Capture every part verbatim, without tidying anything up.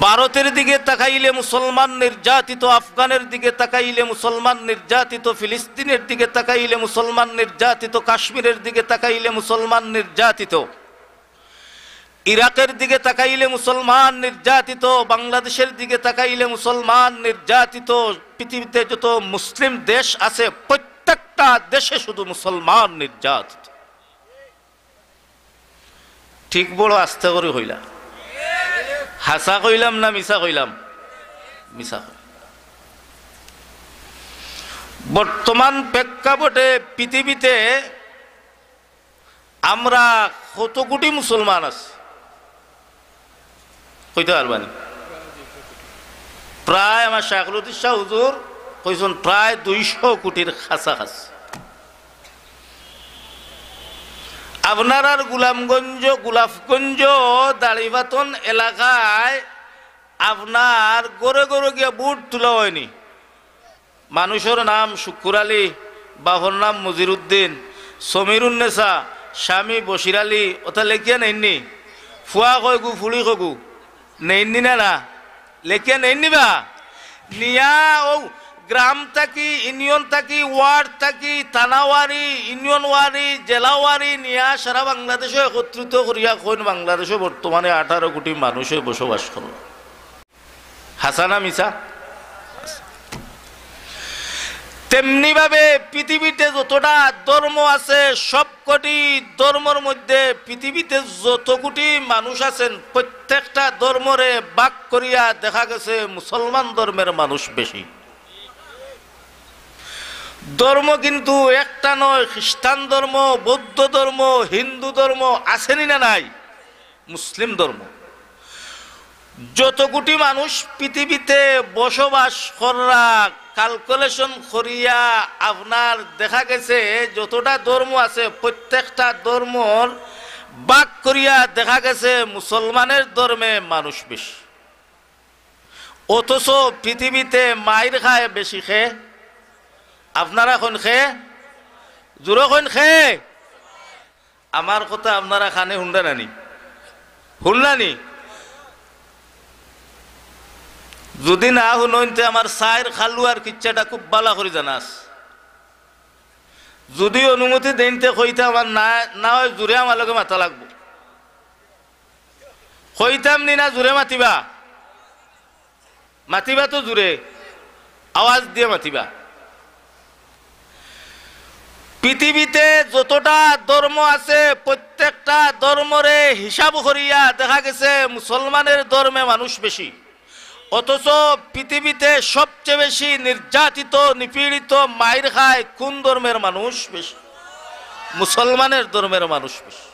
ভারতের দিকে তাকাইলে মুসলমান নির্যাতিত, আফগানের দিকে তাকাইলে মুসলমান নির্যাতিত, ফিলিস্তিনের দিকে তাকাইলে মুসলমান নির্যাতিত, কাশ্মীরের দিকে তাকাইলে মুসলমান নির্যাতিত, ইরাকের দিকে তাকাইলে মুসলমান নির্যাতিত, বাংলাদেশের দিকে তাকাইলে মুসলমান নির্যাতিত, পৃথিবীতে যত মুসলিম দেশ আছে, প্রত্যেকটা দেশে শুধু মুসলমান নির্যাতিত। ঠিক বড় আস্তে করি কইলা। হাছা কইলাম না মিছা কইলাম? মিছা কইলাম। বর্তমান প্রেক্ষাপটে পৃথিবীতে আমরা কত কোটি মুসলমান আছি? কইতা পারবানি? প্রায় আমার শায়খুল হাদিস শাহ হুজুর কইছইন প্রায় দুইশো কোটির কাছাকাছি। আপনারার গোলাপগঞ্জ, গোলাপগঞ্জ দাড়িপাতন এলাকায় আপনার ঘরে ঘরে গিয়া ভোট তুলা অয়নি? মানুষর নাম শুক্কুর আলী, বাপর নাম মজিরুদ্দিন, সমীরুন্নেসা, স্বামী বশির আলী, অতা লেখিয়া নেইননি? ফুয়া কয়গু, ফুড়ি কয়গু, নেইননি না, না? লেখিয়া নেইননি বা? নিয়া অউ গ্রাম থাকি, ইউনিয়ন থাকি, ওয়ার্ড থাকি, থানাওয়ারি, ইউনিয়নওয়ারি, জেলাওয়ারি নিয়া সারা বাংলাদেশো একত্রিত করিয়া কইন, বাংলাদেশো বর্তমানে আঠারো কোটি মানুষে বসবাস করে। হাছা না মিছা? তেমনি ভাবে পৃথিবীতে যতটা ধর্ম আছে, সবকটি ধর্মর মধ্যে পৃথিবীতে যত কোটি মানুষ আছেন, প্রত্যেকটা ধর্মরে ভাগ করিয়া দেখা গেছে মুসলমান ধর্মের মানুষ বেশি। ধর্ম কিন্তু একটা নয়, খ্রিস্টান ধর্ম, বৌদ্ধ ধর্ম, হিন্দু ধর্ম, আছেনি না নাই? মুসলিম ধর্ম। যত কোটি মানুষ পৃথিবীতে বসবাস কররা, calculation করিয়া আপনার দেখা গেছে যতটা ধর্ম আছে, প্রত্যেকটা ধর্মর ভাগ করিয়া দেখা গেছে মুসলমানের ধর্মে মানুষ বেশি। অথচ পৃথিবীতে মাইর খায় বেশি কে? আপনারা কইন কে? জোরে কইন কে? আমার কথা আপনারা কানে হুনরা নানি? হুনরা নি? যুদি না হুনইন তে আমার চাইর খালুয়ার কিচ্ছাটা খুব ভালা করি জানা আছে। যুদি অনুমতি দেইন তে কইতাম, আর না, না অয় জোরে আমার লগে মাতা লাগবো। কইতাম নি না জোরে মাতিবা? মাতিবা তো জোরে, আওয়াজ দিয়া মাতিবা। পৃথিবীতে যতটা ধর্ম আছে, প্রত্যেকটা ধর্মরে হিসাব করিয়া দেখা গেছে মুসলমানের ধর্মে মানুষ বেশি। অথচ পৃথিবীতে সবচেয়ে বেশি নির্যাতিত, নিপীড়িত, মাইর খায় কোন ধর্মের মানুষ বেশি? মুসলমানের ধর্মের মানুষ বেশি।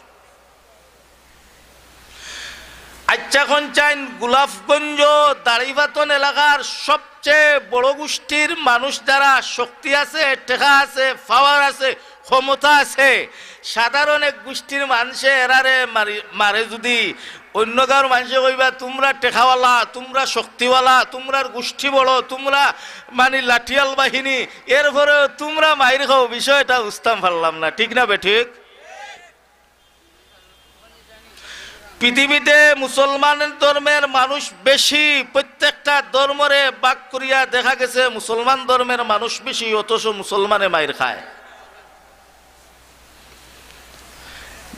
আচ্ছা, কইন চাইন গোলাপগঞ্জ দাড়িপাতন এলাকার সবচেয়ে বড় গোষ্ঠীর মানুষ যারা শক্তি আছে, টেকা আছে, power আছে, ক্ষমতা আছে, সাধারণ এক গোষ্ঠীর মানষে এরারে মারি-, মারে যুদি, অন্য গাঁওর মানষে কইবা, "তুমরা টেকাওয়ালা, তুমরা শক্তিওয়ালা, তুমরার গোষ্ঠী বড়, তুমরা মানি লাঠিয়াল বাহিনী, এরপরেও তুমরা মাইর খাও, বিষয়টা বুঝতাম পারলাম না।" ঠিক না বেঠিক? পৃথিবীতে মুসলমান ধর্মের মানুষ বেশি, প্রত্যেকটা ধর্মরে ভাগ করিয়া দেখা গেছে মুসলমান ধর্মের মানুষ বেশি, অথচ মুসলমানে মাইর খায়।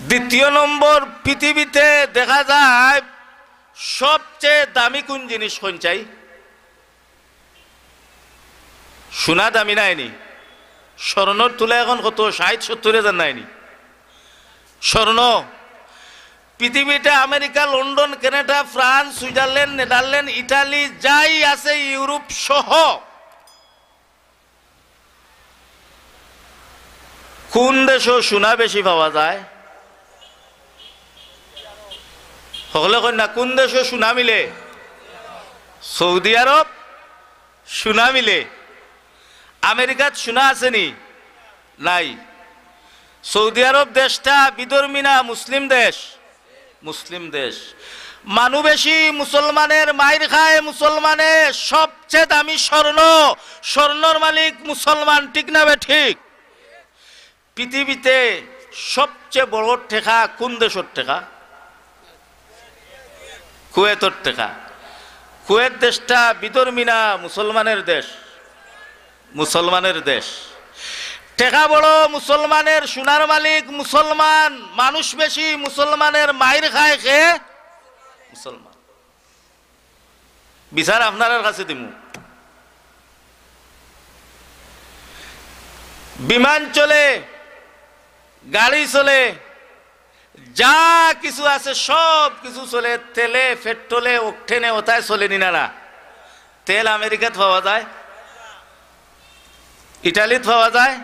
দ্বিতীয় নম্বর, পৃথিবীতে দেখা যায় সবচেয়ে দামি কোন জিনিস, কইন চাই? সোনা দামি নায়নি? স্বর্ণর তুলা এখন কত? ষাইট সত্তইর হাজার নায়নি? স্বর্ণ। পৃথিবীতে America, London, Canada, France, Switzerland, Netherland, Italy, যাই আছে, ইউরোপ সহ, কোন দেশো সোনা বেশি পাওয়া যায়? হকলে কইন না, কোন দেশো সোনা মিলে? সৌদি আরব সোনা মিলে। আমেরিকাত সোনা আছেনি? নাই। সৌদি আরব দেশটা বিধর্মী না মুসলিম দেশ? মুসলিম দেশ। মানু বেশি, মুসলমানের মাইর খায় মুসলমানে, সবচেয়ে দামি স্বর্ণ, স্বর্ণর মালিক মুসলমান, ঠিক না বেঠিক? পৃথিবীতে সবচেয়ে বড় টেকা কোন দেশর টেকা? কুয়েতর টেকা। কুয়েত দেশটা বিধর্মী না, মুসলমানের দেশ, মুসলমানের দেশ। টেকা বড় মুসলমানের, সোনার মালিক মুসলমান, মানুষ বেশি মুসলমানের, মাইর খায় কে? মুসলমান। বিচার আপনারার কাছে দিমু। বিমান চলে, গাড়ি চলে, যা কিছু আছে সব কিছু চলে, তেলে, পেট্রোলে, অকটেনে, ওতায় চলে নি না, না? তেল আমেরিকাত পাওয়া যায়, ইটালিত পাওয়া যায়,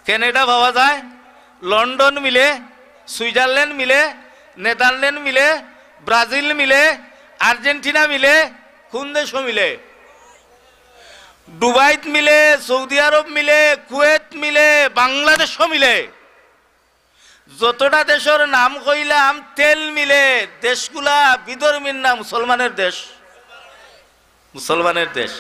কানাডা পাওয়া যায়, লন্ডন মিলে, সুইজারল্যান্ড মিলে, নেদারল্যান্ড মিলে, ব্রাজিল মিলে, আর্জেন্টিনা মিলে, কোন দেশও মিলে? দুবাইত মিলে, সৌদি আরব মিলে, কুয়েত মিলে, বাংলাদেশও মিলে। যতটা দেশর নাম কইলাম, তেল মিলে, দেশগুলা বিধর্মীর না মুসলমানের দেশ? মুসলমানের দেশ।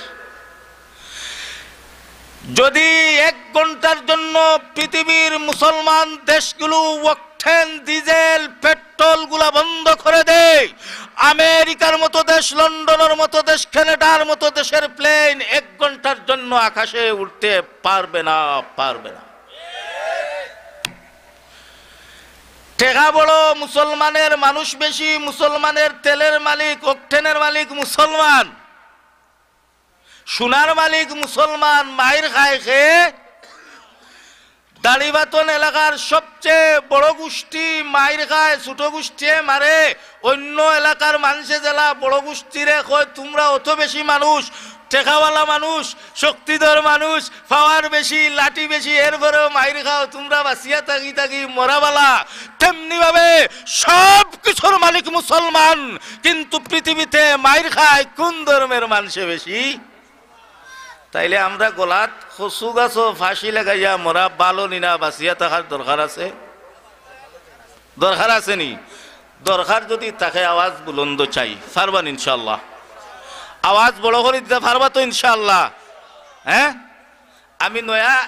যদি এক ঘন্টার জন্য পৃথিবীর মুসলমান দেশগুলো অকটেন, ডিজেল, পেট্রোলগুলা বন্ধ করে দেয়, আমেরিকার মতো দেশ, লন্ডনের মতো দেশ, কানাডার মতো দেশের প্লেন এক ঘন্টার জন্য আকাশে উঠতে পারবে না, পারবে না। টেকা বড় মুসলমানের, মানুষ বেশি মুসলমানের, তেলের মালিক, অকটেনের মালিক মুসলমান, সোনার মালিক মুসলমান, মাইর খায় কে? দাড়িবাতন এলাকার সবচেয়ে বড় গোষ্ঠী মাইর খায়, ছোট গোষ্ঠীয়ে মারে। অন্য এলাকার মানষে যেলা বড় গোষ্ঠীরে কয়, "তুমরা অত বেশি মানুষ, টেকাওয়ালা মানুষ, শক্তিধর মানুষ, পাওয়ার বেশি, লাঠি বেশি, এরপরেও মাইর খাও, তুমরা বাঁচিয়া থাকি থাকি মরা বালা।" তেমনি ভাবে সব কিছুর মালিক মুসলমান, কিন্তু পৃথিবীতে মাইর খায় কোন ধর্মের মানষে বেশি? তাইলে আমরা গলাত কচু গাছো ফাঁসি লাগাইয়া মরা ভালো নি না? বাঁচিয়া থাকার দরকার আছে, দরকার আছে নি? দরকার যদি থাকে আওয়াজ বুলন্দ চাই, পারবা নি ইনশাআল্লাহ? আওয়াজ বড় করি দিতা পারবা তো ইনশাআল্লাহ? হ্যাঁ, আমি নয়া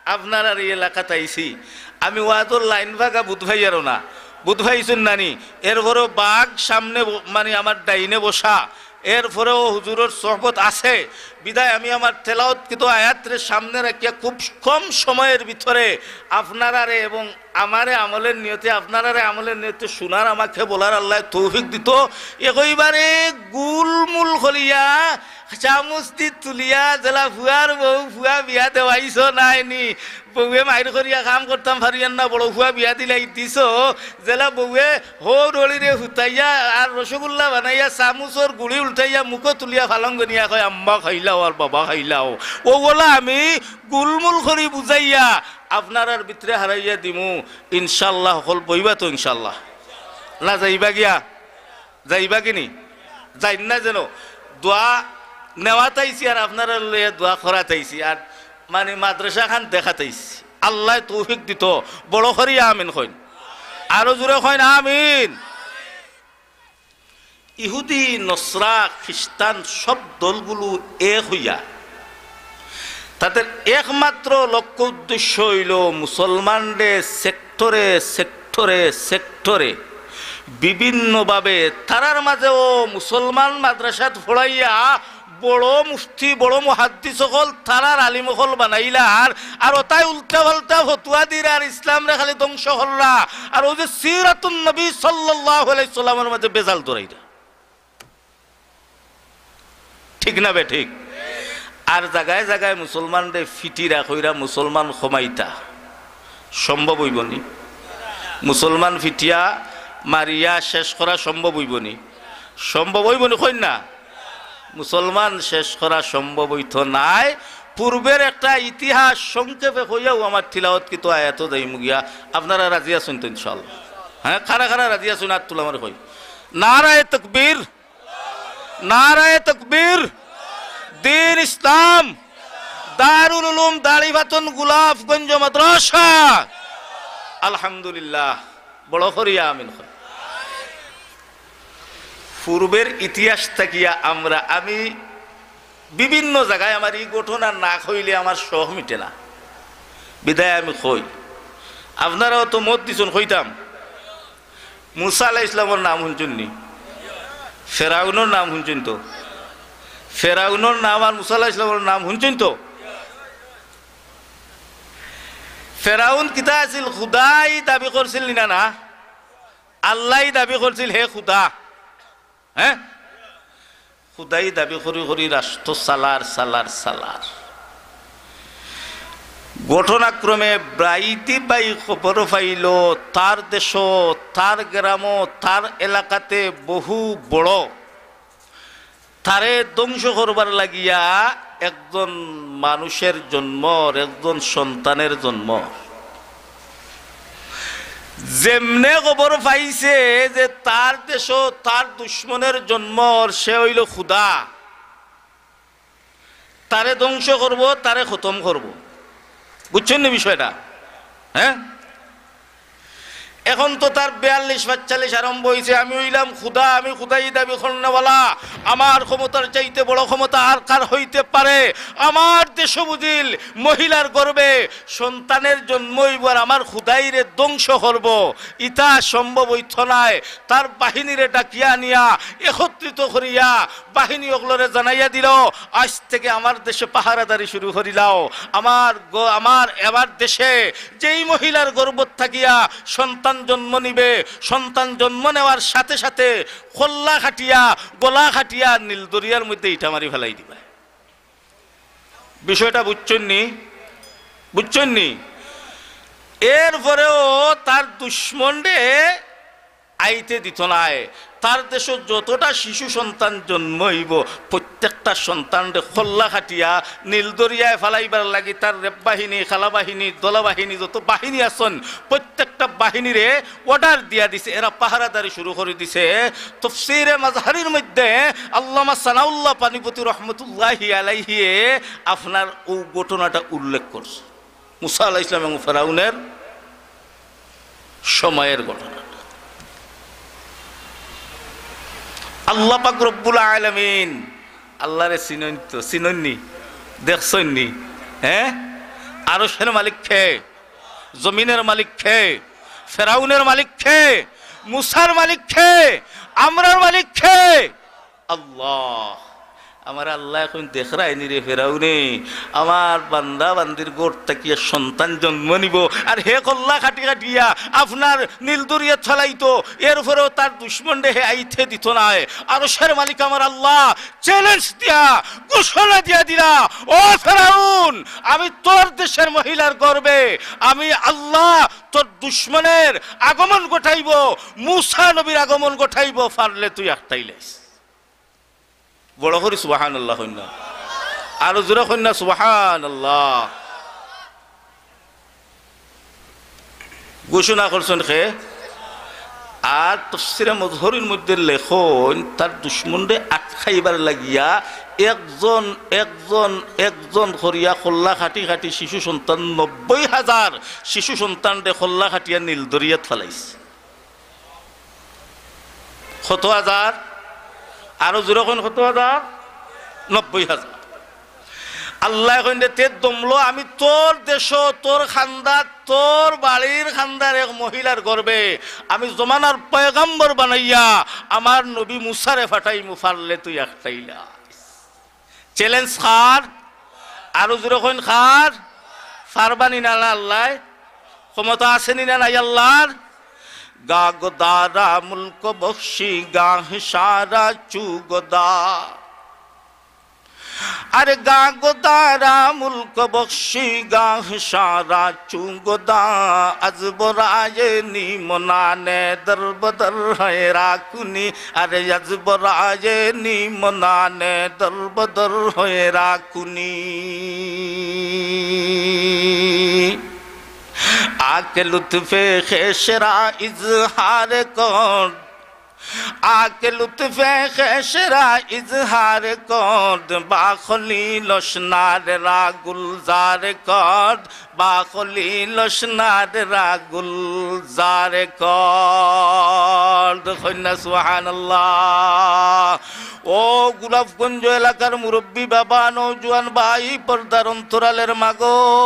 আপনারার এই এলাকাত আইছি, আমি ওয়াজর লাইন ভাগা বুঝ পাইয়ারও না, বুঝ পাইছইন নানি? এরপরেও বাঘ সামনে ব-, মানে আমার ডাইনে বসা, এরপরেও হুজুরর সোহবত আছে, বিধায় আমি আমার তেলাওয়াতকৃত আয়াতরে সামনে রাখিয়া খুব কম সময়ের ভিতরে আপনারারে এবং আমারে আমলের নিয়তে, আপনারারে আমলের নিয়তে শোনার, আমাকে বলার আল্লায় তৌফিক দিতো। একইবারে গুলমুল করিয়া চামুচ দি তুলিয়া যেলা ফুয়ার বউ, ফুয়া বিয়া দেওয়াইছো নায় নি, বউয়ে মাইর করিয়া কাম করতাম পারিয়ার না, বড় ফুয়া বিয়া দিলাই দিছো, যেলা বউয়ে হৌ রড়িরে হুতাইয়া আর রসগোল্লা বানাইয়া চামুচর গুড়ি উল্টাইয়া মুখো তুলিয়া ফালঙ্গ নিয়া কয়, "আম্মা খাইলাও আর বাবা খাইলাও।" অউ অলা আমি গুলমুল করি বুঝাইয়া আপনারার ভিতরে হারাইয়া দিমু ইনশাআল্লাহ। হকল বইবা তো ইনশাআল্লাহ? না যাইবা গিয়া? যাইবা কিনি? যাইন না যেন। দোয়া নেওয়াত আইছি আর আপনারার লইয়া দোয়া করাত আইছি। আর মানে মাদ্রাসা খান দেখাত আইছি। আল্লায় তৌফিক দিতো। বড় করি আমিন কইন। আরো জোরে কইন আমিন। ইহুদি, নসরা, খ্রিস্টান সব দলগুলো এক হইয়া তাদের একমাত্র লক্ষ্য উদ্দেশ্য অইলো মুসলমানরে সেক্টরে সেক্টরে সেক্টরে বিভিন্নভাবে তারার মাঝেও মুসলমান মাদ্রাসাত পড়াইয়া বড় মুফতি, বড় মুহাদ্দিস অকল, তারার আলিম অকল বানাইলার, আর ওতায় উল্টা পাল্টা ফতুয়া দিরা আর ইসলামরে খালি ধ্বংস কররা, আর অউ যে সিরাতুন নবী সাল্লাল্লাহু আলাইহি সাল্লামের মাঝে বেজাল ধরাইরা। ঠিক না বেঠিক? আর জাগায় জাগায় মুসলমানরে ফিটিরা কইরা মুসলমান কমাইতা সম্ভব অইবো নি? মুসলমান ফিটিয়া মারিয়া শেষ করা সম্ভব অইবো নি? সম্ভব অইবো নি? কইন না। মুসলমান শেষ করা সম্ভব অইতো নায়। পূর্বের একটা ইতিহাস সংক্ষেপে কইয়াউ আমার তিলাওয়াতকৃত আয়াতো যাইমু গিয়া। আপনারা রাজি আছইন তো ইনশাআল্লাহ? হ্যাঁ, কারা কারা রাজি আছইন আত তুলা মারি কই। নারায়ে তাকবীর, নারায়ে তাকবীর, দ্বীন ইসলাম, দারুল উলুম দাড়িপাতন গোলাপগঞ্জ মাদ্রাসা। আলহামদুলিল্লাহ, বড় করিয়া আমিন কইন। পূর্বের ইতিহাস থাকিয়া আমরা, আমি বিভিন্ন জাগায় আমার ই ঘটনা না কইলে আমার শখ মিটে না, বিধায় আমি কই। আপনারাও তো মত দিছইন, কইতাম। মুসা আলাইহিস সালামর নাম হুনছইন নি? ফেরাউনর নাম হুনছইন তো? ফেরাউনর নাম আর মুসা আলাইহিস সালামর নাম হুনছইন তো? ফেরাউন কিতা আছিল? খুদাই দাবি করছিল নি না? না, আল্লায় দাবি করছিল, হে খুদা। হ্যাঁ, খুদাই দাবি করি করি রাষ্ট্র চালার, চালার, চালার। ঘটনাক্রমে ব্রাইতি বাই খবর পাইল, তার দেশো, তার গ্রামো, তার এলাকাতে বহু বড় তারে ধ্বংস করবার লাগিয়া একজন মানুষের জন্ম অর, একজন সন্তানের জন্ম অর। যেমনে খবর পাইছে যে তার দেশো তার দুশমনের জন্ম অর, সে অইল খুদা, তারে ধ্বংস করব, তারে খতম করব। বুঝছইন নি বিষয়টা? হ্যাঁ, এখন তো তার বিয়াল্লিশ পাঁচচল্লিশ আরম্ভ অইছে, "আমি অইলাম খুদা, আমি খুদাই দাবি করনেওয়ালা, আমার ক্ষমতার চাইতে বড় ক্ষমতা আর কার হইতে পারে? আমার দেশো বুঝিল মহিলার গর্ভে সন্তানের জন্ম অইব আর আমার খুদাইরে ধ্বংস করব, ইতা সম্ভব অইতো নায়।" তার বাহিনীরে ডাকিয়া আনিয়া একত্রিত করিয়া বাহিনী অকলরে জানাইয়া দিল, "আইজ থেকে আমার দেশে পাহারাদারি শুরু করিলাও। আমার গ-, আমার এবার দেশে যেই মহিলার গর্ভ থাকিয়া সন্তান জন্ম নিবে, সন্তান জন্ম নেওয়ার সাথে সাথে কল্লা কাটিয়া, গলা কাটিয়া নীল দরিয়ার মধ্যে ইটা মারি ফেলাই দিবা।" বিষয়টা বুঝছইন নি? বুঝছইন নি? এরপরেও তার দুশমনরে আইতে দিত নায়। তার দেশো যতটা শিশু সন্তান জন্ম অইব, প্রত্যেকটা সন্তানরে কল্লা কাটিয়া নীল দরিয়ায় ফালাইবার লাগি তার রেব বাহিনী, খালা বাহিনী, দলা বাহিনী, যত বাহিনী আছইন, প্রত্যেকটা বাহিনীরে order দিয়া দিছে, এরা পাহারাদারি শুরু করি দিছে। তফসিরে মাজহারির মধ্যে আল্লামা সানাউল্লাহ পানিপতি রহমতুল্লাহি আলাইহিয়ে আপনার অউ ঘটনাটা উল্লেখ করছে। মুসা আলাইহিস সালাম এবং ফেরাউনের সময়ের ঘটনা। আল্লাহ পাক রব্বুল আলামিন, আল্লাহরে চিনইন তো, চিনইন নি? দেখছইন নি? হ্যাঁ, আরশের মালিক কে? জমিনের মালিক কে? ফেরাউনের মালিক কে? মুসার মালিক কে? আমরার মালিক কে? আল্লাহ। আমার আল্লায় কইন, "দেখরায় নি রে ফেরাউনে, আমার বান্দা বান্দির গর্ভ থাকিয়া সন্তান জন্ম নিব, আর হে কল্লা কাটি কাটিয়া আপনার নীল দরিয়াত ফালাইতো, এরপরেও তার দুশমনরে হে আইতে দিত নায়।" আরশের মালিক আমার আল্লাহ challenge দিয়া ঘোষণা দিয়া দিলা, "ও ফেরাউন, আমি তোর দেশের মহিলার গর্ভে আমি আল্লাহ তোর দুশমনের আগমন ঘটাইব, মুসা নবীর আগমন ঘটাইব, পারলে তুই আটকাইলাইস।" বড় করি সুবহানাল্লাহ কইন না, আরো জোরে কইন না সুবহানাল্লাহ। ঘোষণা করছইন কে? আর তফসিরে মজহরির মধ্যে লেখইন, তার দুশমনরে আটকাইবার লাগিয়া একজন, একজন, একজন করিয়া কল্লা কাটি কাটি শিশু সন্তান নব্বই হাজার শিশু সন্তানরে কল্লা কাটিয়া নীল দরিয়াত ফালাইছে। কত হাজার? আরো জোরে কইন, কত হাজার? নব্বই হাজার। আল্লায় কইন, "রে তে দমলো, আমি তোর দেশো, তোর খান্দাত, তোর বাড়ির খান্দার এক মহিলার গর্ভে আমি জমানার পয়গাম্বর বানাইয়া আমার নবী মুসারে ফাটাইমু, পারলে তুই আটকাইলাইস।" Challenge কার? আরো জোরে কইন কার? পারবা নি না আল্লায়? ক্ষমতা আছে নি না নাই আল্লাহর? گاہ گدارا ملک بخشی گاہ شارا چو گدا۔ ارے گاہ گدارا ملک بخشی گاہ شارا چو گدا، از برای نیم نان در بدر ہے را کنی، ارے از برای نیم نان در بدر ہے را کنی۔ آ کہ لطف خویش را اظہار کرد، آ کہ لطف خویش را اظہار کرد، با خلیلش نار را گلزار کرد، با خلیلش نار را گلزار کرد۔ কইন না সুবহানাল্লাহ। ও গোলাপগঞ্জ এলাকার মুরব্বী বাবা, নওজোয়ান ভাই, পর্দার অন্তরালের মাগো,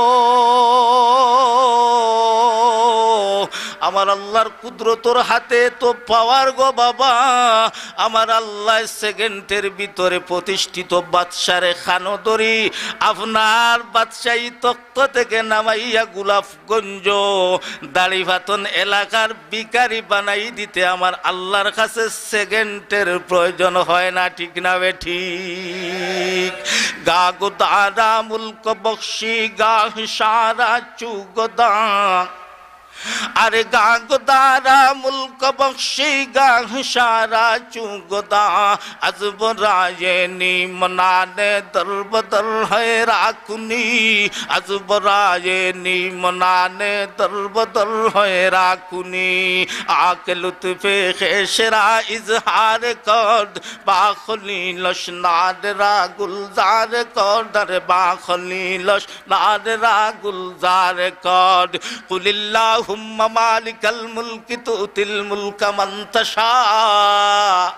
আমার আল্লাহর কুদরতর হাতে তো পাওয়ার গো বাবা, আমার আল্লাহ সেকেন্ডের ভিতরে প্রতিষ্ঠিত বাদশারে খানো ধরি আপনার বাদশাহী তখ্ত থেকে নামাইয়া গোলাপগঞ্জ দাড়িপাতন এলাকার ভিখারি বানাই দিতে আমার আল্লাহর কাছে সেকেন্ডের প্রয়োজন হয় না, ঠিক না বেঠিক? گاہ گدارا ملک بخشی گاہ شارا چو گدا، ارے گاہ گدارا ملک بخشی گاہ شارا چو گدا، از برای نیم نان در بدر ہے راکنی، از برای نیم نان در بدر ہے راکنی، آ که لطف خویش را اظهار کرد، با خلیلش نان را گلزار کرد، ارے با خلیلش نان را گلزار کرد. قل اللهم مالک الملک تؤتی الملک من تشاء،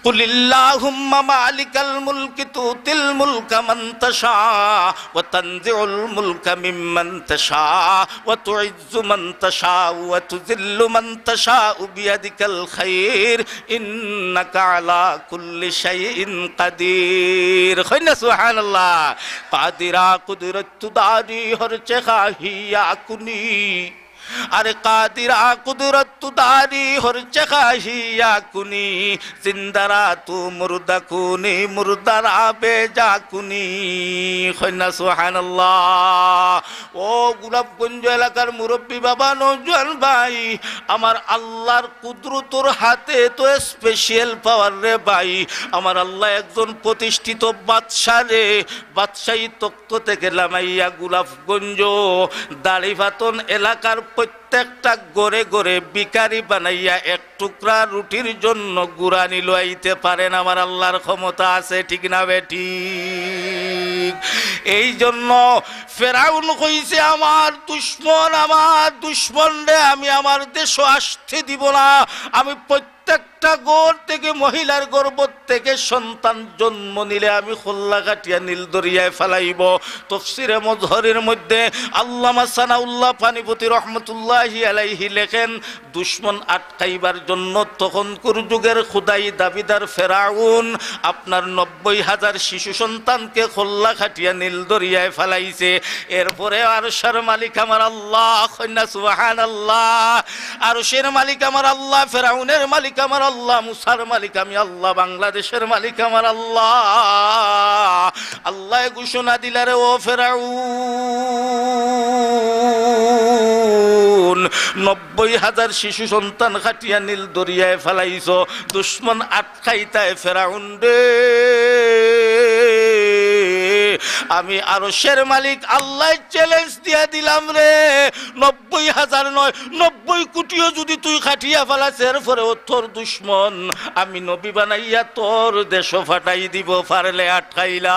قل اللهم مالک الملک تؤتی الملک من تشاء وتنزع الملک ممن تشاء وتعز من تشاء وتذل من تشاء بیدک الخیر انک علی کل شیء قدیر. কইন না সুবহানাল্লাহ? قادرا قدرت تو داری هر چه خواهی یا کنی، ارے قادرا قدرت تو داری هر چه خواهی یا کنی، زنده را تو مرده کنی، مرده را بیجا کنی. কইন না সুবহানাল্লাহ? ও গোলাপগঞ্জ এলাকার মুরব্বী বাবা, নওজোয়ান ভাই, আমার আল্লাহর কুদরতর হাতে তো স্পেশাল পাওয়ার রে ভাই। আমার আল্লাহ একজন প্রতিষ্ঠিত বাদশারে বাদশাহী তখ্ত থেকে লামাইয়া গোলাপগঞ্জ দাড়িপাতন এলাকার প্রত্যেকটা ঘরে ঘরে ভিখারি বানাইয়া এক টুকরা রুটির জন্য গুড়ানি লইতে পারেন। আমার আল্লাহর ক্ষমতা আছে, ঠিক না বেঠিক? এই জন্য ফেরাউন কইছে, "আমার দুশমন, আমার দুশমনরে আমি আমার দেশো আসতে দিব না, আমি প্রত্যেকটা ঘর থেকে, মহিলার গর্ভ থেকে সন্তান জন্ম নিলে আমি কল্লা কাটিয়া নীল দরিয়ায় ফালাইব।" তফসিরে মজহরের মধ্যে আল্লামা সানাউল্লাহ পানিপতি রহমতুল্লাহি আলাইহি লেখেন, দুশমন আটকাইবার জন্য তখনকুর যুগের খুদাই দাবিদার ফেরাউন আপনার নব্বই হাজার শিশু সন্তানকে কল্লা কাটিয়া নীল দরিয়ায় ফালাইছে। এরপরে আরশের মালিক আমার আল্লাহ, কইন না সুবহানাল্লাহ। আরশের মালিক আমার আল্লাহ, ফেরাউনের মালিক আমার আল্লাহ, মুসার মালিক আমি আল্লাহ, বাংলাদেশের মালিক আমার আল্লাহ। আল্লায় ঘোষণা দিলা রে, ও ফেরাউন, নব্বই হাজার শিশু সন্তান কাটিয়া নীল দরিয়ায় ফালাইছো, দুশমন আটকাইতায় ফেরাউন রে। আমি আরশের মালিক আল্লায় চ্যালেঞ্জ দিয়া দিলাম রে, নব্বই হাজার নয়, নব্বই কোটিও যদি তুই কাটিয়া ফালাস, এরপরেও তোর দুশমন আমি নবী বানাইয়া তোর দেশো ফাটাই দিব, পারলে আটকাইলাইস।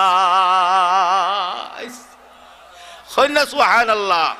কইন না সুবহানাল্লাহ।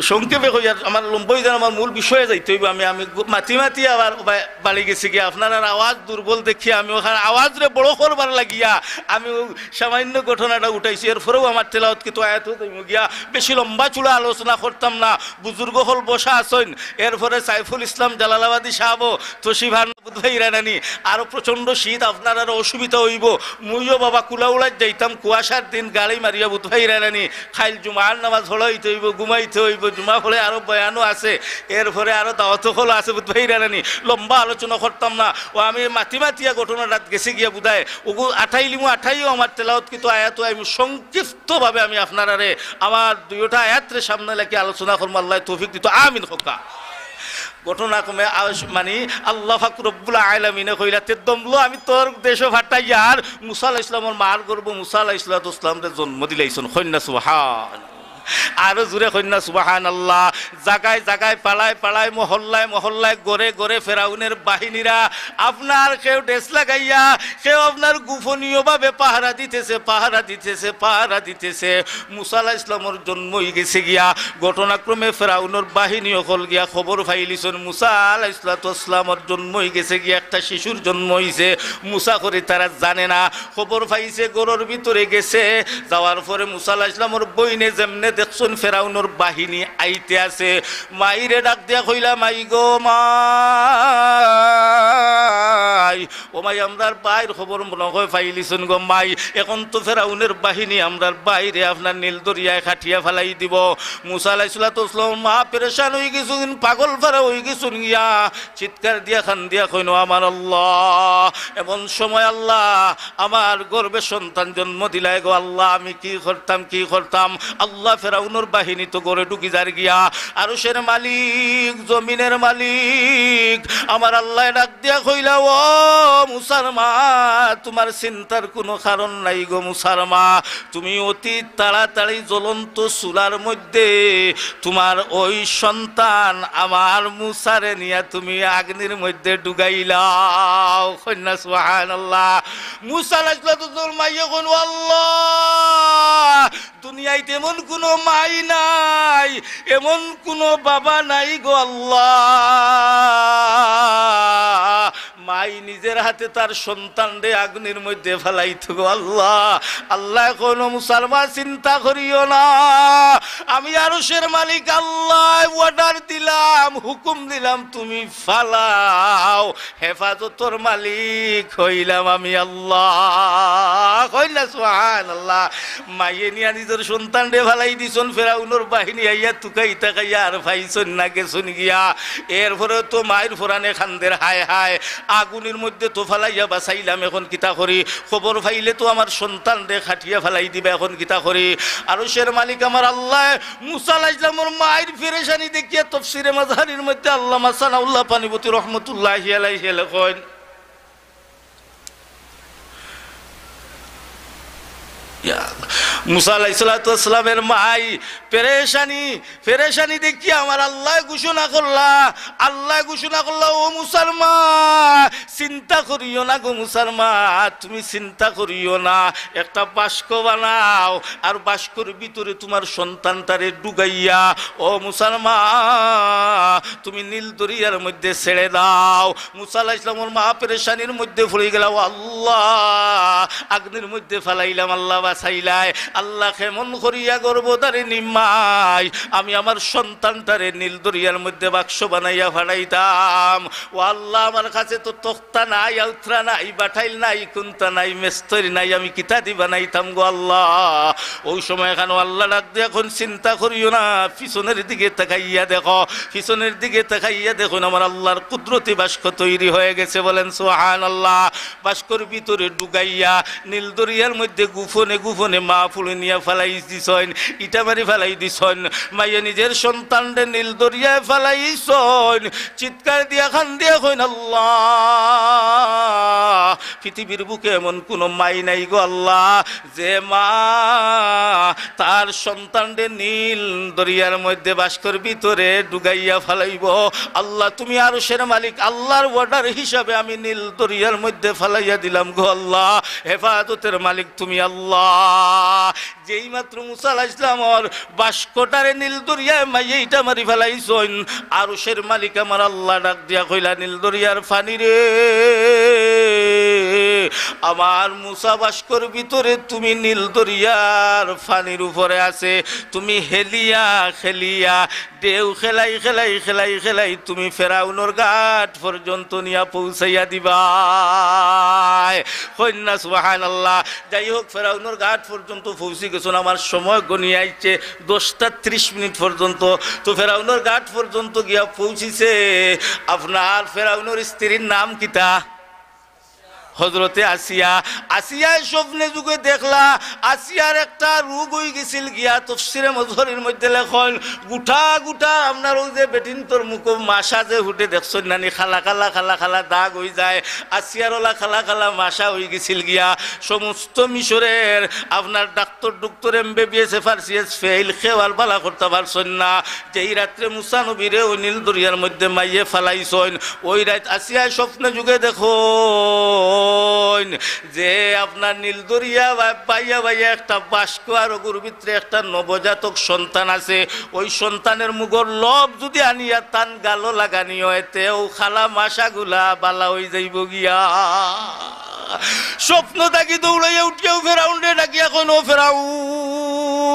সংক্ষেপে কইয়ার, আমার লম্বা অইযার, আমার মূল বিষয়ে যাইতে অইবো। আমি, আমি গু-, মাতি মাতি আবার বা-, বাড়ি গেছি গিয়া, আপনারার আওয়াজ দুর্বল দেখিয়া আমি অখান আওয়াজরে বড় করবার লাগিয়া আমি অউ সামান্য ঘটনাটা উঠাইছি। এরপরেও আমার তেলাওয়াতকৃত আয়াত অইতো গিয়া বেশি লম্বা চূড়া আলোচনা করতাম না। বুজুর্গ অকল বসা আছইন, এরপরে সাইফুল ইসলাম জালালাবাদী সাহেবও তশরিফ আন-, বুধ ভাই রানানি, আরো প্রচণ্ড শীত, আপনারারও অসুবিধা অইবো। মুইও বাবা কুলাউড়াত যাইতাম, কুয়াশার দিন গাড়ি মারিয়া বুধ ভাই রানানি, খাইল জুমার নামাজ পড়াইতে অইবো, ঘুমাইতে অইবো, জুমা পড়ে আরো বয়ানও আছে, এরপরে আরো দাওয়াত অকল আছে বুধ ভাই রানানি। লম্বা আলোচনা করতাম না, অউ আমি মাতি মাতিয়া ঘটনাটাত গেছি গিয়া বুধায়, অগু আঠাইলিমু, আঠাইও আমার তেলাওয়াতকৃত আয়াত, আমি সংক্ষিপ্ত ভাবে আমি আপনারারে আমার দুইওটা আয়াতরে সামনে রাখি আলোচনা করমু, আল্লায় তৌফিক দিতো, আমিন কউক্কা। ঘটনা ক্রমে আস-, মানি আল্লাহ পাক রব্বুল আলামিনে কইলা, "তে দমলো আমি তোর দেশো ফাটাইয়ার মুসা আলাইহিস সালামর মার গর্ভো মুসা আলাইহিস সালাতু ওয়াস সালামরে জন্ম দিলাইছইন।" কইন না সুবহান। আরো জোরে কইন না সুবহানাল্লাহ। জাগায় জাগায়, পাড়ায় পাড়ায়, মহল্লায় মহল্লায়, ঘরে ঘরে ফেরাউনের বাহিনীরা আপনার কেউ ড্রেস লাগাইয়া, কেউ আপনার গোপনীয়ভাবে পাহারা দিতেছে, পাহারা দিতেছে, পাহারা দিতেছে। মুসা আলাইহিস সালামর জন্ম অইগেছে গিয়া। ঘটনাক্রমে ফেরাউনর বাহিনী অকল গিয়া খবর পাইলিছইন মুসা আলাইহিস সালাতু ওয়াস সালামর জন্ম অইগেছে গিয়া, একটা শিশুর জন্ম অইছে। মুসা করি তারা জানে না, খবর পাইছে, ঘরর ভিতরে গেছে। যাওয়ার পরে মুসা আলাইহিস সালামর বইনে যেমনে দেখছইন ফেরাউনর বাহিনী আইতে আছে। মাইরে ডাক দিয়া কইলা, "মাই গো মাই, ও মাই, আমরার ভাইর খবর মনো অয় পাইলিছইন গো মাই, এখন তো ফেরাউনর বাহিনী আমরার ভাইরে আপনার নীল দরিয়ায় কাটিয়া ফালাই দিবো।" মুসা আলাইহিস সালাতু ওয়াস সালামর মা পেরেশান অইগেছইন, পাগল পারা অইগেছইন গিয়া, চিৎকার দিয়া কান্দিয়া কইন, "ও আমার আল্লাহ, এমন সময় আল্লাহ আমার গর্ভে সন্তান জন্ম দিলায় গো আল্লাহ, আমি কি করতাম, কি করতাম?" আল্লাহ, ফেরাউনর বাহিনী তো ঘরে ঢুকি যার গিয়া। আরশের মালিক, জমিনের মালিক, আমার আল্লায় ডাক দিয়া কইলা, "ও মুসার মা, তুমার চিন্তার কুনু কারণ নাই গো মুসার মা, তুমি অতি তাড়াতাড়ি জ্বলন্ত চুলার মধ্যে তুমার ওই সন্তান আমার মুসারে নিয়া তুমি আগ্নির মধ্যে ডুগাইলাও।" কইন না সুবহানাল্লাহ। মুসা আলাইহিস সালাতু ওয়াস সালামর মাইয়ে কইন, "ও আল্লাহ, দুনিয়াইত এমন কুনু মাই নাই, এমন কুনু বাবা নাই গো আল্লাহ, মাই নিজের হাতে তার সন্তানরে আগ্নির মধ্যে ফালাইতো গো আল্লাহ।" আল্লায় কইন, "ও মুসার মা, চিন্তা করিও না, আমি আরশের মালিক আল্লায় order দিলাম, হুকুম দিলাম, তুমি ফালাও, হেফাজতর মালিক অইলাম আমি আল্লাহ।" কইন না সুবহানাল্লাহ। মাইয়ে নিয়া নিজর সন্তানরে ফালাই দিছইন, ফেরাউনর বাহিনী আইয়া তুকাইতা খাইয়া আর পাইছইন না, গেছইন গিয়া। এরপরে তো মাইর ফরানে কান্দের, "হায় হায়, আগুনর মধ্যে তো ফালাইয়া বাঁচাইলাম, এখন কিতা করি? খবর পাইলে তো আমার সন্তানরে কাটিয়া ফালাই দিবা, এখন কিতা করি?" আরশের মালিক আমার আল্লায় মুসা আলাইহিস সালামর মাইর পেরেশানি দেখিয়া, তফসিরে মাজহারির মধ্যে আল্লামা সানাউল্লাহ পানিপতি রহমতুল্লাহি আলাইহি লেখইন, ইয়া আল্লাহ। মুসা আলাইহিস সালাতু ওয়াস সালামর মাই পেরেশানি, পেরেশানি দেখিয়া আমার আল্লায় ঘোষণা করলা, আল্লায় ঘোষণা করলা, "ও মুসার মা, চিন্তা করিও না গো মুসার মা, তুমি চিন্তা করিও না, একটা বাস্ক বানাও, আর বাস্কর ভিতরে তুমার সন্তানটারে ডুগাইয়া, ও মুসার মা, তুমি নীল দরিয়ার মধ্যে ছেড়ে দাও।" মুসা আলাইহিস সালামর মা পেরেশানির মধ্যে পড়ি গেলা, "ও আল্লাহ, আগ্নির মধ্যে ফালাইলাম, আল্লাহ বাঁচাইলায়, আল্লাহ কেমন করিয়া গর্ভধারিণী মাই, আমি আমার সন্তানটারে নীল দরিয়ার মধ্যে বাস্ক বানাইয়া ফালাইতাম। ও আল্লাহ, আমার কাছে তো তক্তা নাই, আউতরা নাই, বাটাইল নাই, কুন্তা নাই, মেস্তরি নাই, আমি কিতা দি বানাইতাম গো আল্লাহ?" ওই সময় এখানে আল্লাহ ডাক দিয়া কইন, "চিন্তা করিও না, পিছনের দিকে তাকাইয়া দেখো।" পিছনের দিকে তাকাইয়া দেখইন, আমার আল্লাহর কুদরতি বাস্ক তৈরি হয়ে গেছে। বলেন সুবহানাল্লাহ। বাস্কর ভিতরে ডুগাইয়া নীল দরিয়ার মধ্যে গোপনে গোপনে মা পুড়ে নিয়া ফালাই দিছইন, ইটা মারি ফালাই দিছইন। মাইয়ে নিজের সন্তানরে নীল দরিয়ায় ফালাইছইন, চিৎকার দিয়া কান্দিয়া কইন, "আল্লাহ, পৃথিবীর বুকে এমন কুনু মাই নাই গো আল্লাহ, যে মা তার সন্তানরে নীল দরিয়ার মধ্যে বাস্কর ভিতরে ডুগাইয়া ফালাইবো। আল্লাহ, তুমি আরশের মালিক, আল্লাহর order হিসাবে আমি নীল দরিয়ার মধ্যে ফালাইয়া দিলাম গো আল্লাহ, হেফাজতের মালিক তুমি আল্লাহ।" যেই মাত্র মুসা আলাইহিস সালামর বাস্কটারে নীল দরিয়ায় মাইয়ে ইটা মারি ফালাইছইন, আরশের মালিক আমার আল্লাহ ডাক দিয়া কইলা, "নীল দরিয়ার পানি রে, আমার মুসা বাস্কর ভিতরে তুমি নীল দরিয়ার পানির উপরে আছে, তুমি হেলিয়া খেলিয়া ঢেউ খেলাই খেলাই খেলাই খেলাই তুমি ফেরাউনর ঘাট পর্যন্ত নিয়া পৌঁছাইয়া দিবায়।" কইন না সুবহানাল্লাহ। যাই হোক, ফেরাউনর ঘাট পর্যন্ত পৌঁছি গেছইন। আমার সময় গনিয়া আইছে, দশটা ত্রিশ মিনিট পর্যন্ত। তো ফেরাউনর ঘাট পর্যন্ত গিয়া পৌঁছিছে। আপনার ফেরাউনর স্ত্রীর নাম কিতা? হজরতে আসিয়া। আসিয়ায় স্বপ্নে যুগে দেখলা, আসিয়ার একটা রোগ অইগেছিল গিয়া, তফসিরে মজহরির মধ্যে লেখইন, গুটা গুটা আপনার ওই যে বেটিন্তর মুখো মাসা যে হুটে দেখছইন নানি, কালা কালা কালা কালা দাগ অইযায়, আসিয়ার ওলা কালা কালা মাসা অইগেছিল গিয়া। সমস্ত মিশরের আপনার ডাক্তার ডুক্তর, এমবিবিএস, এফআরসিএস ফেইল, কেউ আর বালা করতা পারছইন না। যেই রাত্রে মুসা নবীরে ওই নীল দরিয়ার মধ্যে মাইয়ে ফালাইছইন, ওই রাইত আসিয়ায় স্বপ্নে যুগে দেখইন যে আপনার নীল দরিয়া বা-, বাইয়া বাইয়া একটা বাস্ক, আর ওগুর ভিতরে একটা নবজাতক সন্তান আছে। ওই সন্তানের মুখর লব যুদি আনিয়া তান গালো লাগানি অয়, তেউ কালা মাসাগুলা বালা অইযাইবো গিয়া। স্বপ্ন থাকি দৌড়াইয়া উঠিয়াউ ফেরাউনরে ডাকিয়া কইন, "ও ফেরাউন,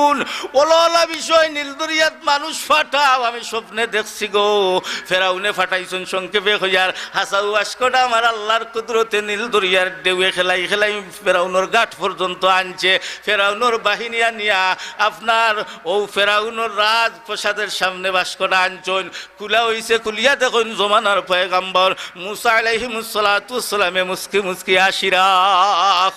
ওলা ওলা বিষয়, নীল দরিয়াত মানুষ ফাটাও, আমি স্বপ্নে দেখছি গো। ফেরাউনে ফাটাইছইন, সংক্ষেপে কইয়ার, হাছাউ বাস্কটা আমার আল্লার কুদরতে নীল দরিয়ার ঢেউয়ে খেলাই খেলাই ফেরাউনর ঘাট পর্যন্ত আনছে। ফেরাউনর বাহিনী আনিয়া আপনার অউ ফেরাউনর রাজপ্রাসাদের সামনে বাস্কটা আনছইন। খুলা অইছে, খুলিয়া দেখইন জমানার পয়গাম্বর মুসা আলাইহিমুস সালাতু ওয়াস সালামে মুচকি মুচকি হাসিরা।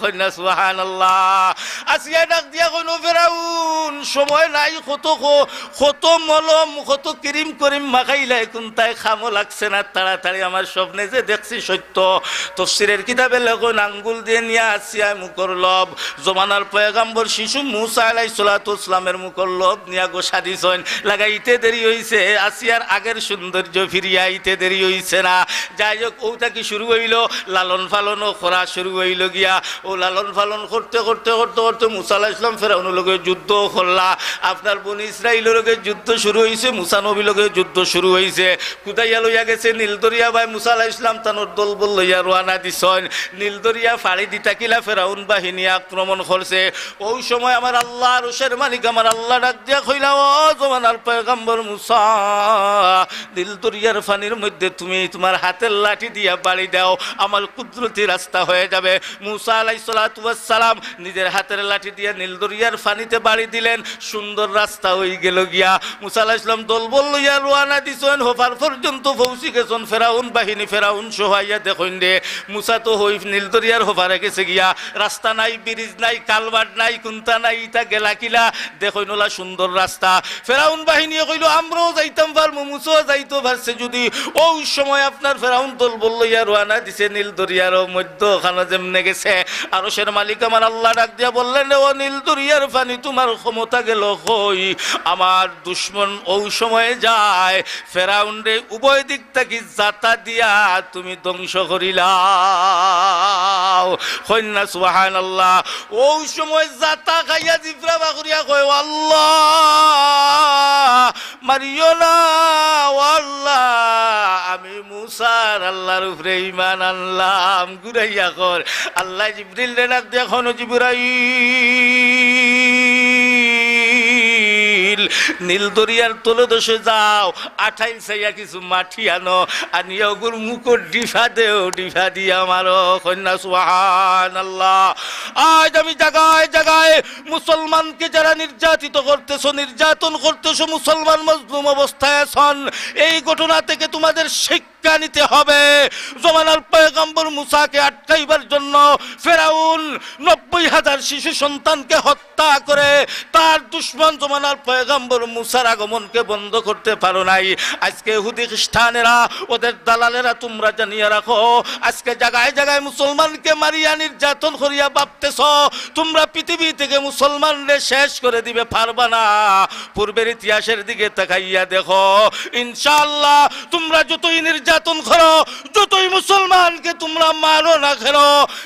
কইন না সুবহানাল্লাহ। আসিয়ায় ডাক দিয়া কইন, "ও ফেরাউন, সময় নাই, কত খ-, কত মলম, কত ক্রিম করিম মাখাইলায়, কুনটায় কামো লাগছে না, তাড়াতাড়ি আমার স্বপ্নে যে দেখছি সত্য।" তফসিরের কিতাবে লেখইন, আঙ্গুল দিয়া নিয়া আসিয়ায় মুখর লব, জমানার পয়গাম্বর শিশু মুসা আলাইহিস সালাতু ওয়াস সালামের মুখর লব নিয়া ঘষা দিছইন, লাগাইতে দেরি অইছে, আসিয়ার আগের সৌন্দর্য ফিরিয়া আইতে দেরি অইছে না। যাই হোক, অউ থাকি শুরু অইলো, লালন পালনও করা শুরু অইলো গিয়া। অউ লালন পালন করতে করতে করতে করতে মুসা আলাইহিস সালাম ফেরাউনর লগে যুদ্ধ করলা। আপনার বনি ইসরাইলর লগে যুদ্ধ শুরু অইছে, মুসা নবীর লগে যুদ্ধ শুরু অইছে। কুদাইয়া লইয়া গেছে নীল দরিয়া বায়, মুসা আলাইহিস সালাম তানর দলবল লইয়া রওয়ানা দিছইন। নীল দরিয়া ফাড়ি দিতা কিলা ফেরাউন বাহিনী আক্রমণ করছে। অউ সময় আমার আল্লাহ, আরশের মালিক আমার আল্লাহ ডাক দিয়া কইলা, "ও জমানার পয়গাম্বর মুসা, নীল দরিয়ার পানির মধ্যে তুমি তুমার হাতের লাঠি দিয়া বাড়ি দাও, আমার কুদরতি রাস্তা হয়ে যাবে।" মুসা আলাইহিস সালাতু ওয়াস সালাম নিজের হাতের লাঠি দিয়া নীল দরিয়ার পানিতে বাড়ি দিলেন, সুন্দর রাস্তা অই গেলো গিয়া। মুসা আলাইহিস সালাম দলবল লইয়া রওয়ানা দিছইন, হপার পর্যন্ত পৌঁছি গেছইন। ফেরাউন বাহিনী, ফেরাউন সহ আইয়া দেখইন রে, মুসা তো হই নীল দরিয়ার হপারে গেছে গিয়া, রাস্তা নাই, ব্রিজ নাই, কালভার্ট নাই, কুনটা নাই, ইতা গেলা কিলা? দেখইন ওলা সুন্দর রাস্তা। ফেরাউন বাহিনীয়ে কইলো, "আমরাও যাইতাম পারমু, মুসাও যাইতো পারছে যদি।" অউ সময় আপনার ফেরাউন দলবল লইয়া রওয়ানা দিছে নীল দরিয়ার মধ্যখানো যেমনে গেছে, আরশের মালিক আমার আল্লাহ ডাক দিয়া বললেন, "রে ও নীল দরিয়ার পানি, তুমার ক্ষমতা গেলো কই?" আমার দুশমন অউ সময়ে যায়, ফেরাউনরে উভয় দিক থাকি জাতা দিয়া তুমি ধ্বংস করিলাও। কইন না সুবহানাল্লাহ। অউ সময় জাতা খাইয়া জিব্রা বাকরিয়া কয়, "ও আল্লাহ, মারিও না, ও আল্লাহ, আমি মুসার আল্লাহর উপরে ঈমান আনলাম।" ঘুরাইয়া কর, আল্লায় জিব্রিলরে ডাক দিয়া কইন, "ও জিব্রাইল, নীল দরিয়ার তলদেশে যাও, আঠাইল চাইয়া কিছু মাটি আনো, আনিয়া অগুর মুখো ডিফা দেও, ডিফা দিয়া মারো।" কইন না সুবহানাল্লাহ। আজ আমি জাগায় জাগায় মুসলমানকে যারা নির্যাতিত করতেছো, নির্যাতন করতেছো, মুসলমান মজলুম অবস্থায় আছন, এই ঘটনা থেকে তোমাদের শিক্ষা নিতে হবে। জমানার পয়গম্বর মুসাকে আটকাইবার জন্য ফেরাউন নব্বই হাজার শিশু সন্তানকে হত্যা করে তার দুশমন জমানার পয়গম্বর মুসার আগমনকে বন্ধ করতে পারো নাই। আজকে ইহুদি খ্রিস্টানেরা, ওদের দালালেরা, তোমরা জানিয়ে রাখো, আজকে জাগায় জাগায় মুসলমানকে মারিয়া নির্যাতন করিয়া ভাবতেছ তোমরা পৃথিবী থেকে মুসলমানরে শেষ করে দিবে, পারবা না। পূর্বের ইতিহাসের দিকে তাকাইয়া দেখো, ইনশাআল্লাহ তোমরা যতই নির্যাতন করো, যতই মুসলমানকে তোমরা মারো না কেন,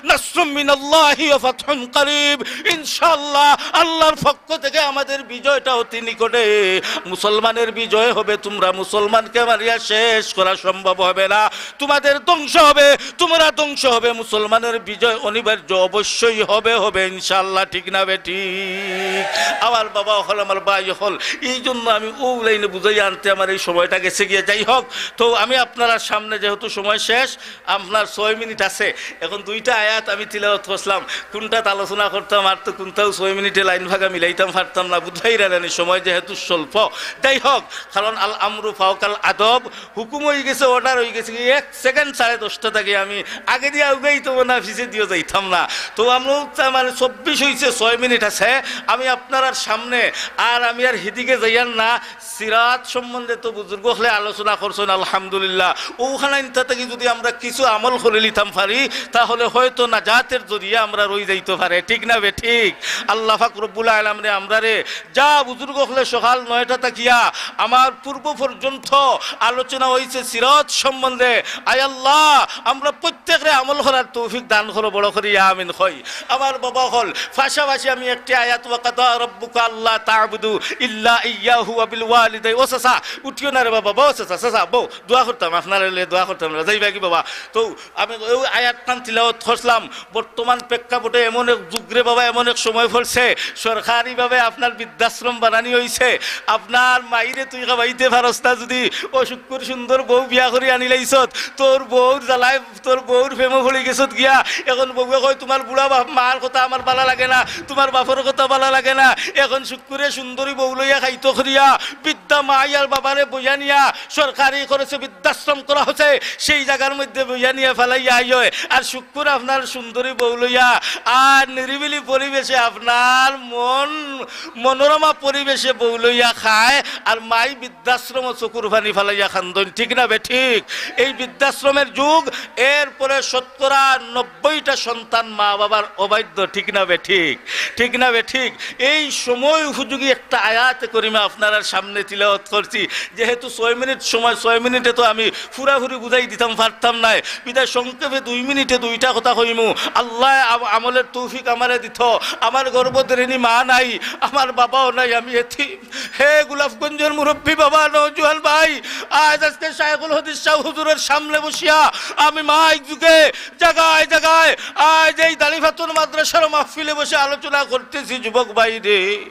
নাসরুম মিনাল্লাহি ওয়া ফাতহুন করিব, ইনশাআল্লাহ আল্লাহর পক্ষ থেকে আমাদের বিজয়টা অতি নিকটে। মুসলমানের বিজয় হবে, তোমরা মুসলমানকে মারিয়া শেষ করা সম্ভব হবে না। তোমাদের ধ্বংস হবে, তোমরা ধ্বংস হবে, মুসলমানের বিজয় অনিবার্য, অবশ্যই হবে, হবে ইনশাআল্লাহ, ঠিক না বেঠিক? আমার বাবা অকল, আমার ভাই অকল, এই জন্য আমি অউ লাইনে বুঝাই আনতে আমার এই সময়টা গেছে গিয়া। যাই হোক, তো আমি আপনারার সামনে যেহেতু সময় শেষ, আপনার ছয় মিনিট আছে, এখন দুইটা আয়াত আমি তিলাওয়াত করছিলাম, কোনটাত আলোচনা করতাম, আর তো কোনটাও ছয় মিনিটে লাইন ভাগা মিলাইতাম পারতাম না, বুঝাই রানি সময় যেহেতু স্বল্প। যাই হোক, কারণ আল আমরু ফাওকাল আদব, হুকুম অই গেছে, অর্ডার অই গেছে, এক সেকেন্ড সাড়ে দশটা থাকি আমি আগে দিয়া উগাইতো না, পিছে দিয়েও যাইতাম না। তো আমরা উচ্চা মানে চব্বিশ অইছে, ছয় মিনিট আছে, আমি আপনারার সামনে, আর আমি আর হিদিকে যাইয়ার না। সিরাত সম্বন্ধে তো বুজুর্গ অকলে আলোচনা করছইন, আলহামদুলিল্লাহ। অখান থাকি যদি আমরা কিছু আমল করি লিতাম পারি, তাহলে হয়তো নাজাতের জরিয়া আমরা রই যাইতো পারে, ঠিক না বেঠিক? আল্লাহ পাক রব্বুল আলামিনে আমরারে যা বুজুর্গ অকলে সকাল নয়টা থাকিয়া আমার পূর্ব পর্যন্ত আলোচনা অইছে সিরাত সম্বন্ধে। আয় আল্লাহ, আমরা প্রত্যেকরে আমল করার তৌফিক দান করো, বড় করি আমিন কই। আমার বাবা অকল, পাশাপাশি আমি একটি আয়াত, "ওয়া কাদা রাব্বুকা আল্লা তা'বুদু ইল্লা ইয়াহু ওয়া বিল ওয়ালিদাই", ও চাচা, উঠিও না রে বাবা, বউ চাচা, চাচা, বউ, দোয়া করতাম, আপনারার লাগি দোয়া করতাম না, যাইবা কি বাবা? তো আমি ওই আয়াতখান তিলাওয়াত করছিলাম। বর্তমান প্রেক্ষাপটে এমন এক যুগরে বাবা, এমন এক সময় পড়ছে, সরকারিভাবে আপনার বৃদ্ধাশ্রম বানানি হইছে। আপনার মাইরে তুই খাওয়াইতে পারস না, যদি অ শুক্কুর সুন্দর বউ বিয়া করি আনিলাইছত, তোর বউর জ্বালায়, তোর বউর প্রেমো পড়ি গেছত গিয়া। এখন বউয়ে কয়, "তোমার বুড়া বাপ মার কথা আমার ভালা লাগে না, তোমার বাপর কথা ভালা লাগে না।" এখন শুক্কুরে সুন্দরী বউ লইয়া খাইতো করিয়া বৃদ্ধা মাই আর বাবারে বইয়া নিয়া সরকারি খরচে বৃদ্ধাশ্রম করা হচ্ছে, সেই জায়গার মধ্যে বইয়া নিয়া ফালাইয়া আইয়। আর শুক্কুর আপনার সুন্দরী বউ লইয়া আর নিরিবিলি পরিবেশে আপনার মন মনোরমা পরিবেশে বউ লইয়া খায়, আর মাই বৃদ্ধাশ্রম চকুর পানি ফালাইয়া কান্দইন, ঠিক না বেঠিক? এই বৃদ্ধাশ্রমের যুগ। এরপরে শতকরা নব্বইটা সন্তান মা বাবার অবাধ্য, ঠিক না বেঠিক? ঠিক না বেঠিক? এই সময় উপযোগী একটা আয়াতে করিমা আপনারার সামনে তিলাওয়াত করছি। যেহেতু ছয় মিনিট সময়, ছয় মিনিটে তো আমি পুরাপুরি বুঝাই দিতাম পারতাম নায়, বিধায় সংক্ষেপে দুই মিনিটে দুইটা কথা কইমু। আল্লায় আম-, আমলের তৌফিক আমারে দিত। আমার গর্ভধারিণী মা নাই, আমার বাবাও নাই, আমি এতিম। হে গোলাপগঞ্জের মুরব্বী বাবা, নওজোয়ান ভাই, আজ আজকে শায়খুল হাদিস শাহ হুজুরের সামনে বসিয়া আমি মাইক যুগে জাগায় জাগায় আজ এই দাড়িপাথর মাদ্রাসার মাহফিলে বসে আলোচনা করতেছি, যুবক ভাইরে।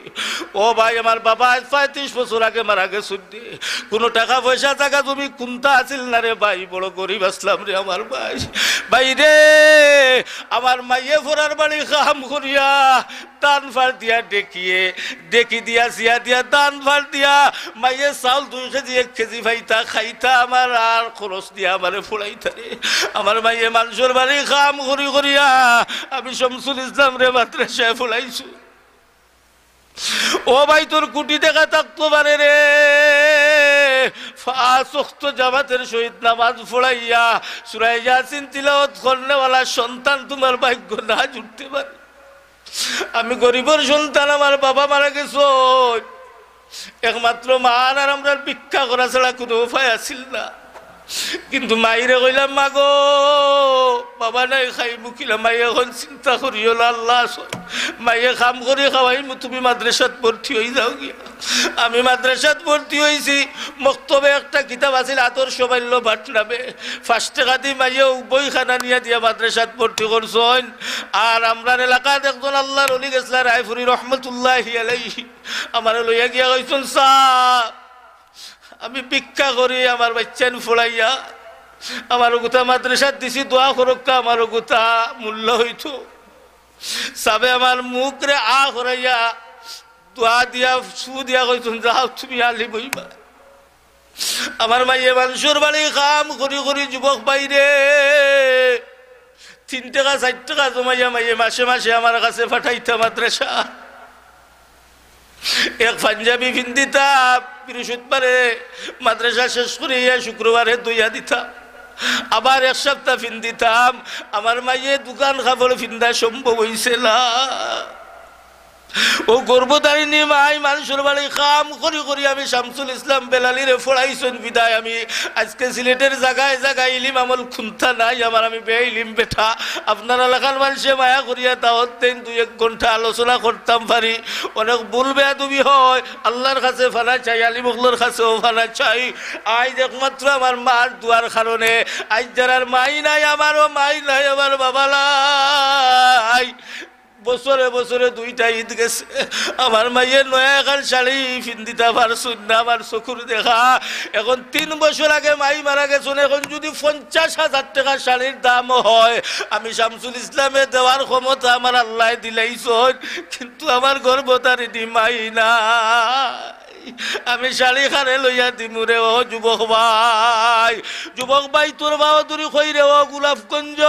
ও ভাই, আমার বাবা আজ পঁয়ত্রিশ বছর আগে মারা গেছইন রে। কোনো টাকা পয়সা, জাগা জমি কুন্তা আছিল না রে ভাই, বড় গরিব আছলাম রে আমার ভাই। ভাইরে, আমার মাইয়ে ফরার বাড়ি কাম করিয়া ধান ফার দিয়া ডেকিয়ে, ডেকি দিয়া, জিয়া দিয়া, ধান ফার দিয়া, মাইয়ে চাউল দুই কেজি, এক কেজি পাইতা, খাইতা, আমার আর খরচ দিয়া আমারে ফুড়াইতা রে। আমার মাইয়ে মানষর বাড়ি কাম করি করিয়া আমি শামসুল ইসলামরে মাদ্রাসায় ফুড়াইছইন। ও ভাই, তোর কুটি টেকা থাকতো পারে রে, পাঁচ ওয়াক্ত জামাতের সহিত নামাজ পড়াইয়া, সূরা ইয়াসিন তিলাওয়াত করনেওয়ালা সন্তান তোমার ভাগ্য না জুটতে পারে। আমি গরিবর সন্তান, আমার বাবা মারা গেছইন, একমাত্র মা আর আমরার ভিক্ষা করা ছাড়া কোনো উপায় আছিল না। কিন্তু মাইরে কইলাম, "মা গো, বাবা নাই, খাইমু কিলা?" মাই এখন চিন্তা করিও না, আল্লাহ আছইন। মাইয়ে কাম করি খাওয়াইমু, তুমি মাদ্রাসাত ভর্তি অই যাও গিয়া। আমি মাদ্রাসাত ভর্তি অইছি, মক্তবে একটা কিতাব আছিল আদর্শ বাল্য পাঠ নামে, পাঁচ টেকা দি মাইয়ে অউ বইখান আনিয়া দিয়া মাদ্রাসাত ভর্তি করছইন। আর আমরার এলাকাত একজন আল্লাহর ওলি গেছলা রায়পুরি রহমতুল্লাহি আলাইহি, আমারে লইয়া গিয়া কইছইন, "সাব, আমি ভিক্ষা করি আমার বাইচ্চাইন ফুড়াইয়া, আমার অগুতা মাদ্রাসাত দিছি, দোয়া করউক্কা, আমার অগুতা মূল্য অইতো।" সাবে আমার মুখরে আ করাইয়া দোয়া দিয়া, ফু দিয়া কইছইন, "যাও, তুমি আলিম অইবায়।" আমার মাইয়ে মানষর বাড়ি কাম করি করি, যুবক ভাইরে, তিন টেকা চাইর টেকা জমাইয়া মাইয়ে মাসে মাসে আমার কাছে পাঠাইতা মাদ্রাসা। এক পাঞ্জাবি ফিন্দিতা বৃহস্পতিবারে মাদ্রাসা শেষ করিয়া শুক্রবারে ধইয়া দিতাম, আবার এক সপ্তাহ ফিন্দিতাম। আমার মাইয়ে দুখান কাপড় ফিন্দা সম্ভব অইছে না। অউ গর্ভধারিণী মাই মানষর বাড়ি কাম করি করি আমি শামসুল ইসলাম বেলালিরে ফুড়াইছইন বিধায় আমি আজকে সিলেটের জাগায় জাগায় ইলিম আমল কুন্তা নাই আমার, আমি বেইলিম বেটা। আপনারা লাখান মানষে মায়া করিয়া দাওয়াত দেইন, দুই এক ঘন্টা আলোচনা করতাম পারি। অনেক ভুল বেয়াদবি হয়, আল্লাহর কাছে ফানা চাই, আলিম অকলর কাছেও ফানা চাই। আইজ একমাত্র আমার মার দোয়ার কারণে আইজ যারার মাই নাই, আমারও মাই নাই, আমার বাবা নাই। বছরে বছরে দুইটা ঈদ গেছে, আমার মাইয়ে নয়া এখান শাড়ি ফিন্দিতা পারছইন না, আমার চকুর দেখা। এখন তিন বছর আগে মাই মারা গেছইন, এখন যদি পঞ্চাশ হাজার টেকা শাড়ির দামও হয়, আমি শামসুল ইসলামে দেওয়ার ক্ষমতা আমার আল্লায় দিলাইছইন, কিন্তু আমার গর্ভধারিণী মাই নাই। আমি শাড়ি কারে লইয়া দিমু রে ও যুবক ভাই? যুবক ভাই, তোর বাহাদুরি কই রে ও গোলাপগঞ্জ,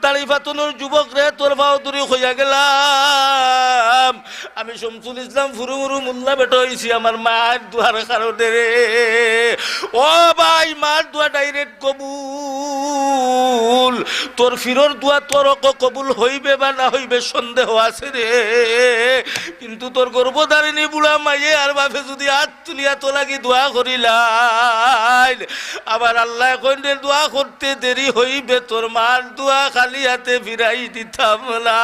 দাড়ি ফাতনর যুবক রে, তোর বাহাদুরি কইয়া গেলাম। আমি শামসুল ইসলাম ফুরুমুরু মোল্লা বেটা অইছি আমার মার দোয়ার কারণে রে। ও ভাই, মার দোয়া direct কবুল। তোর ফিরর দোয়া তোর হকো কবুল হইবে বা না হইবে সন্দেহ আছে রে, কিন্তু তোর গর্ভধারিণী বুড়া মাইয়ে আর বাপে যুদি আত তুলিয়া তোর লাগি দোয়া করিলাইন, আবার আল্লায় কইন রে, দোয়া করতে দেরি হইবে, তোর মার দোয়া খালি আতে ফিরাই দিতাম না।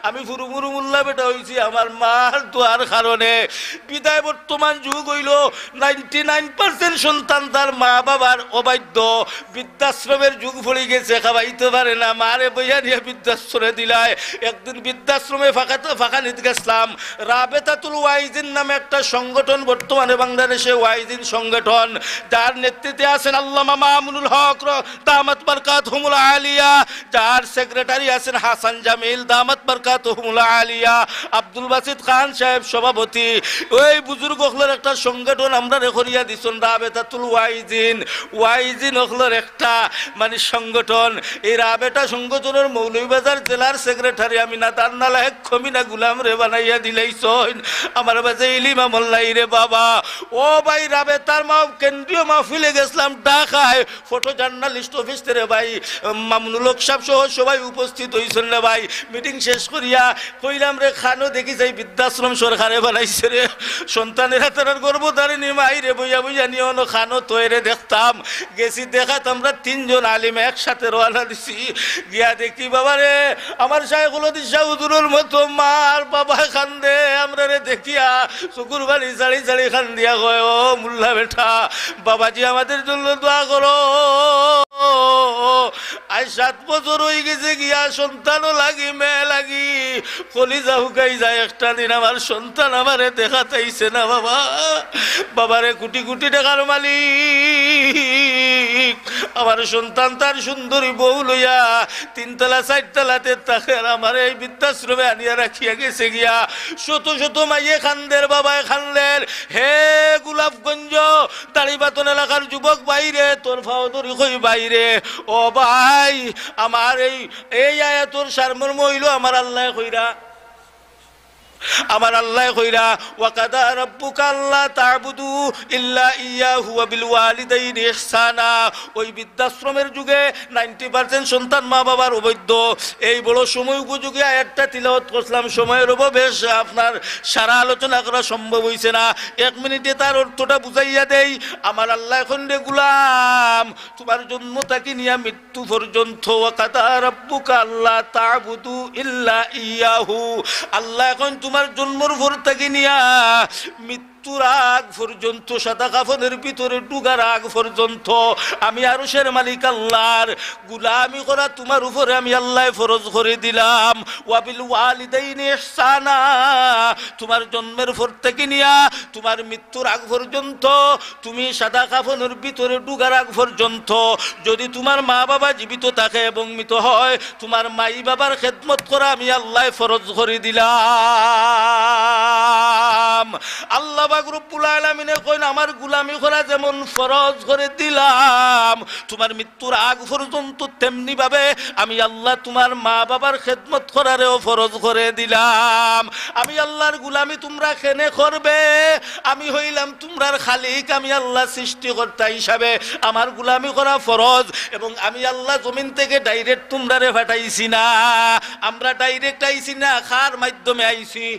আমি ফুরুমুরু মোল্লা বেটা অইছি আমার মার দোয়ার কারণে। বিদায় বর্তমান যুগ অইলো নাইনটি নাইন পার্সেন্ট সন্তান তার মা বাবার অবাধ্য। বৃদ্ধাশ্রমের যুগ পড়ি গেছে, খাওয়াইতে পারে না, মারে বইয়া নিয়া বৃদ্ধাশ্রমে দিলায়। একদিন বৃদ্ধাশ্রমে ফাঁকা-, ফাঁকানিত গেছলাম, রাবেতাতুল ওয়াইজিন নামে একটা সংগঠন বর্তমানে বাংলাদেশে ওয়াইজিন সংগঠন, যার নেতৃত্বে আছেন আল্লামা মামুনুল হক র-, দামাত বারকাতহুমুল আলিয়া, যার সেক্রেটারি আছেন হাসান জামিল দামাত বারকাতহুমুল আলিয়া, আব্দুল বাসিত খান সাহেব সভাপতি। ওই বুজুর্গ অকলর একটা সংগঠন আমরারে করিয়া দিছইন রাবেতাতুল ওয়াইজিন, ওয়াইজিন অকলর একটা মানে সংগঠন। এই রাবেতা সংগঠনর মৌলভীবাজার জেলার সেক্রেটারি আমি নাদান নালায়েক কমিনা গুলামরে বানাইয়া দিলাইছইন। আমার বাজে ইলিম আমল নাই রে বাবা। ও ভাই, রাবেতার মা-, কেন্দ্রীয় মাহফিলে গেছলাম ঢাকায়, ফটো জার্নালিস্ট অফিস তে রে ভাই, মামুনুল হক সাহেব সহ সবাই উপস্থিত অইছইন রে ভাই। মিটিং শেষ করিয়া কইলাম রে, খানো দেখি যাই বৃদ্ধাশ্রম সরকারে বানাইছে রে। সন্তানেরা তারার গর্ভধারিণী মাইরে বইয়া বইয়া নিয়া অনো খানো থয় রে দেখতাম। গেছি দেখাত আমরা তিনজন আলিম একসাথে রওয়ানা দিছি। গিয়া দেখি বাবা রে, আমার শায়খুল হাদিস শাহ হুজুরর মতো মা আর বাবা কান্দে, আমরারে দেখিয়া চকুর পানি ছাড়ি ছাড়ি কান্দিয়া কয়, "ও মোল্লা বেটা, বাবাজি আমাদের জন্য দোয়া করো।" আজ সাত বছর অই গেছে গিয়া, সন্তানও লাগি, মেয়ে লাগি, কলিজা হুকাই যায়। একটা দিন আমার সন্তান আমারে দেখাত আইছে না বাবা। বাবারে কোটি কোটি টেকার মালিক, আমার সন্তান তার সুন্দরী বউ লইয়া তিনতলা চাইরতলাতে থাকে, আর আমারে এই বৃদ্ধাশ্রমে আনিয়া রাখিয়া গেছে গিয়া। শত শত মাইয়ে কান্দের, বাবায় কান্দের। হে গোলাপগঞ্জ, দাড়িবাতন এলাকার যুবক ভাইরে, তোর পাও ধরি কই ভাইরে, ও ভাই, আমার এই, এই আয়াতর সারমর্ম অইলো আমার আল্লায় কইরা, আমার আল্লায় কইরা, "ওয়া কাদা রাব্বুকা আল্লা তা'বুদু ইল্লা ইয়াহু ওয়া বিল ওয়ালিদাইনি ইহসানা।" ওই বৃদ্ধাশ্রমের যুগে নাইনটি পার্সেন্ট সন্তান মা বাবার অবাধ্য। এই বড় সময় উপযোগী আয়াতটা তিলাওয়াত করছিলাম, সময়ের অভাবে সে আপনার সারা আলোচনা করা সম্ভব অইছে না। এক মিনিটে তার অর্থটা বুঝাইয়া দেই। আমার আল্লায় কইন রে, "গুলাম, তুমার জন্ম থাকি নিয়া মৃত্যু পর্যন্ত, ওয়া কাদা রাব্বুকা আল্লা তা'বুদু ইল্লা ইয়াহু।" আল্লায় কইন, তুমার জন্মর পর থাকি নিয়া মৃত্যুর আগ পর্যন্ত, সাদা কাফনের ভিতরে ঢুকার আগ পর্যন্ত আমি আরশের মালিক আল্লার গুলামি করা তুমার উপরে আমি আল্লায় ফরজ করি দিলাম। ওয়া বিল ওয়ালিদাইনি ইহসানা, তুমার জন্মের পর থাকি নিয়া তুমার মৃত্যুর আগ পর্যন্ত, তুমি সাদা কাফনের ভিতরে ঢুকার আগ পর্যন্ত, যদি তুমার মা বাবা জীবিত থাকে এবং মৃত হয়, তুমার মাই বাবার খেদমত করা আমি আল্লায় ফরজ করি দিলাম। আল্লাহ পাক রব্বুল আলামিনে কইন, "আমার গুলামি করা যেমন ফরজ করি দিলাম, তুমার মৃত্যুর আগ পর্যন্ত তেমনি ভাবে আমি আল্লাহ তুমার মা বাবার খেদমত করারেও ফরজ করি দিলাম।" আমি আল্লার গুলামি তুমরা কেনে করবে? আমি অইলাম তুমরার খালিক, আমি আল্লাহ সৃষ্টিকর্তা হিসাবে আমার গুলামি করা ফরজ। এবং আমি আল্লাহ জমিন থাকি direct তুমরারে পাঠাইছি না, আমরা direct আইছি না, কার মাধ্যমে আইছি?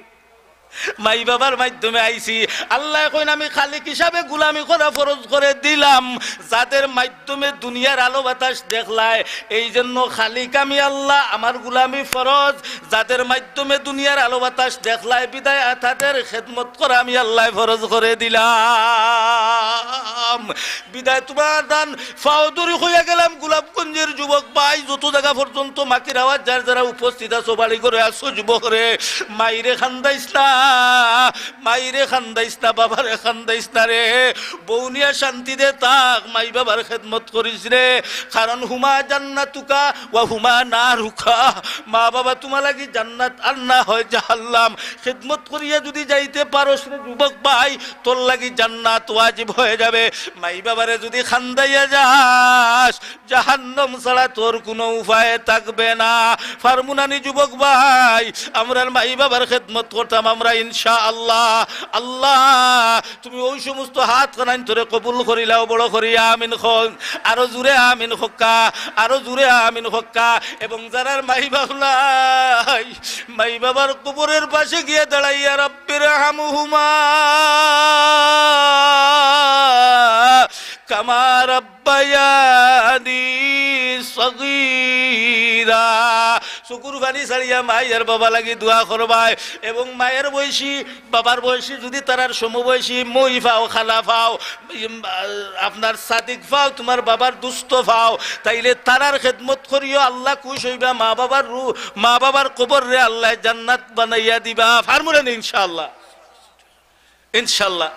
মাই বাবার মাধ্যমে আইছি। আল্লায় কইন, "আমি খালিক হিসাবে গুলামি করা ফরজ করি দিলাম, যাদের মাধ্যমে দুনিয়ার আলো বাতাস দেখলায়।" এই জন্য খালিক আমি আল্লাহ, আমার গুলামি ফরজ। যাদের মাধ্যমে দুনিয়ার আলো বাতাস দেখলায়, বিদায় তাদের খেদমত করা আমি আল্লায় ফরজ করি দিলাম। বিদায় তুমার দান পাও ধরি কইয়া গেলাম, গোলাপগঞ্জের যুবক ভাই, যত জাগা পর্যন্ত মাইকর আওয়াজ, যার যারা উপস্থিত আছো, বাড়ি ঘরে আছো, যুবকরে, মাইরে কান্দাইস না, মাইরে কান্দাইস না, বাবারে কান্দাইস না রে। বউ নিয়া শান্তিতে থাক, মাই বাবার খেদমত করিস রে। কারণ হুমা জান্নাতুকা ওয়া হুমা নারুকা, মা বাবা তুমার লাগি জান্নাত আর না হয় জাহান্নাম। খেদমত করিয়া যদি যাইতে পারস রে যুবক ভাই, তোর লাগি জান্নাত ওয়াজিব হয়ে যাবে। মাই বাবারে যদি কান্দাইয়া যাস, জাহান্নাম ছাড়া ছাড়া তোর কোনো উপায় থাকবে না। ফারমুনানি যুবক ভাই, আমরার মাই বাবার খেদমত করতাম আমরা ইনশাআল্লাহ। আল্লাহ, তুমি ওই সমস্ত হাত খানাইন তোরে কবুল করিলাও, বড় করি আমিন কও। আরো জোরে আমিন কউক্কা, আরো জোরে আমিন কউক্কা। এবং যারার মাই বাবা নাই, মাই বাবার কবরের পাশে গিয়া দাঁড়াইয়া, রব্বির হামহুমা কামা রব্বায়ানি সগীরা। চকুর পানি ছাড়িয়া মাই আর বাবা লাগি দোয়া করবায়। এবং মায়ের বয়সী, বাবার বয়সী, যদি তারার সমবয়সী মই পাও, খালা পাও, ইম, আ, আপনার সাদিক পাও, তোমার বাবার দুস্ত পাও, তাইলে তারার খেদমত করিও, আল্লাহ খুশ হইবা। মা বাবার রু-, মা বাবার কবররে আল্লাহ জান্নাত বানাইয়া দিবা। ফারমুনানি ইনশাআল্লাহ। ইনশাআল্লাহ।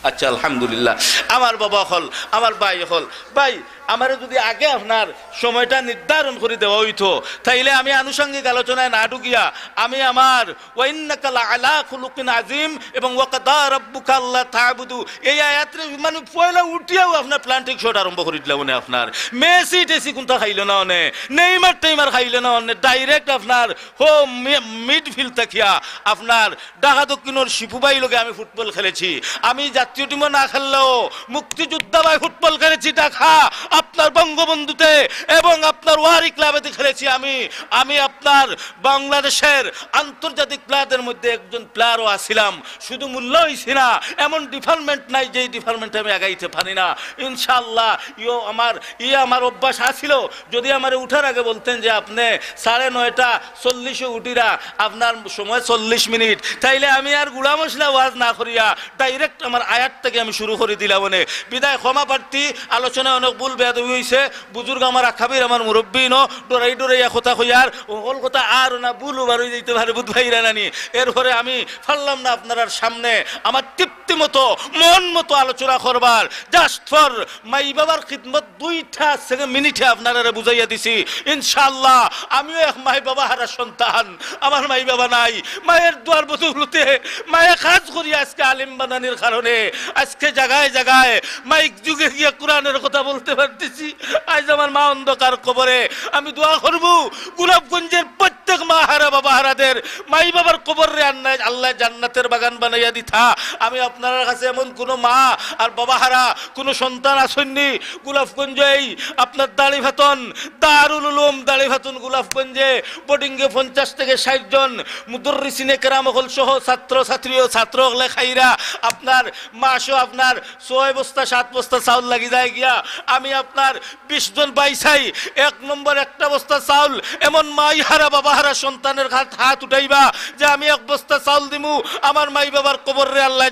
আচ্ছা, আলহামদুলিল্লাহ। আমার বাবা অকল, আমার ভাই অকল, ভাই, আমারে যদি আগে আপনার সময়টা নির্ধারণ করি দেওয়া হইতো, তাইলে আমি আনুষঙ্গিক আলোচনায় না ঢুকিয়া আমি আমার "ওয়া ইন্নাকা লাআলা খুলুকিন আযীম" এবং "ওয়া কাদা রাব্বুকা আল্লা তা'বুদু", এই আয়াতরে মানে পয়লা উঠিয়াউ আপনার planting shot আরম্ভ করি দিলা। মানে আপনার মেসি টেসি কুনতা খাইলো না অনে, নেইমার টেইমার খাইলো না অনে, direct আপনার হো মি-, midfield থাকিয়া আপনার ঢাকা দক্ষিণর শিপু ভাই লগে আমি ফুটবল খেলেছি। আমি জাতীয় টিমও না খেললেও মুক্তিযোদ্ধা ভাই ফুটবল খেলেছি ঢাকা, আপনার বঙ্গবন্ধুতে এবং আপনার ওয়ারি ক্লাবেতে খেলেছি আমি। আমি আপনার বাংলাদেশের আন্তর্জাতিক প্লেয়ারদের মধ্যে একজন প্লেয়ারও আছিলাম, শুধু মূল্য হইছি না। এমন ডিপার্টমেন্ট নাই যেই ডিপার্টমেন্টে আমি আগাইতে পারি না। ইনশাআল্লাহ, ইয়ো আমার, ইয়ে আমার অভ্যাস আছিল, যদি আমারে উঠার আগে বলতেন যে আপনি সাড়ে নয়টা চল্লিশে উঠিরা, আপনার সময় চল্লিশ মিনিট, তাইলে আমি আর গুড়া মশলা ওয়াজ না করিয়া direct আমার আয়াত থেকে আমি শুরু করি দিলাম। মানে বিদায় ক্ষমা প্রার্থী, আলোচনায় অনেক ভুল বেয়াদবি হইছে। বুজুর্গ আমার আকাবির, আমার মুরব্বী ন, ডরাই ডরাইয়া কথা কইয়ার, অকল কথা আর না, ভুল ওবার হয়ে যাইতে পারে, বুধ ভাইরা নানি। এরপরে আমি পারলাম না আপনারার সামনে আমার তৃপ্তি মতো, মন মতো আলোচনা করবার। Just for মাই বাবার খিদমত দুইটা সেকেন্ড মিনিটে আপনারারে বুঝাইয়া দিছি। ইনশাআল্লাহ, আমিও এক মাই বাবা হারা সন্তান। আমার মাই বাবা নাই, মায়ের দোয়ার বদৌলতে মায়ে কাজ করি আজকে আলিম বানানির কারণে আজকে জায়গায় জায়গায় মাইক যুগে গিয়া কোরআনের কথা বলতে পারতেছি। আজ আমার মা অন্ধকার কবরে, আমি দোয়া করব গোলাপগঞ্জের প্রত্যেক মা হারা বাবা হারাদের মাই বাবার কবররে আন্নায় আল্লাহ জান্নাতের বাগান বানাইয়া দিতা। আমি আপনার কাছে এমন কোনো মা আর বাবা হারা কোনো সন্তান আসেননি গোলাপগঞ্জে, এই আপনার দাড়িভাতন, দারুল উলুম দাড়িভাতন গোলাপগঞ্জে বোর্ডিংয়ে পঞ্চাশ থেকে ষাট জন মুদর্রিসিনে কেরাম অকল সহ ছাত্র ছাত্রী ও ছাত্র অকলে খাইরা আপনার মাসও আপনার ছয় বস্তা সাত বস্তা চাউল লাগি যায় গিয়া। আমি আপনার বিশ জন ভাই চাই, এক নম্বর একটা বস্তা চাউল, এমন মাই হারা বাবা হারা সন্তানের হাত, হাত উঠাইবা যে আমি এক বস্তা চাউল দিমু আমার মাই বাবার কবররে আল্লাহ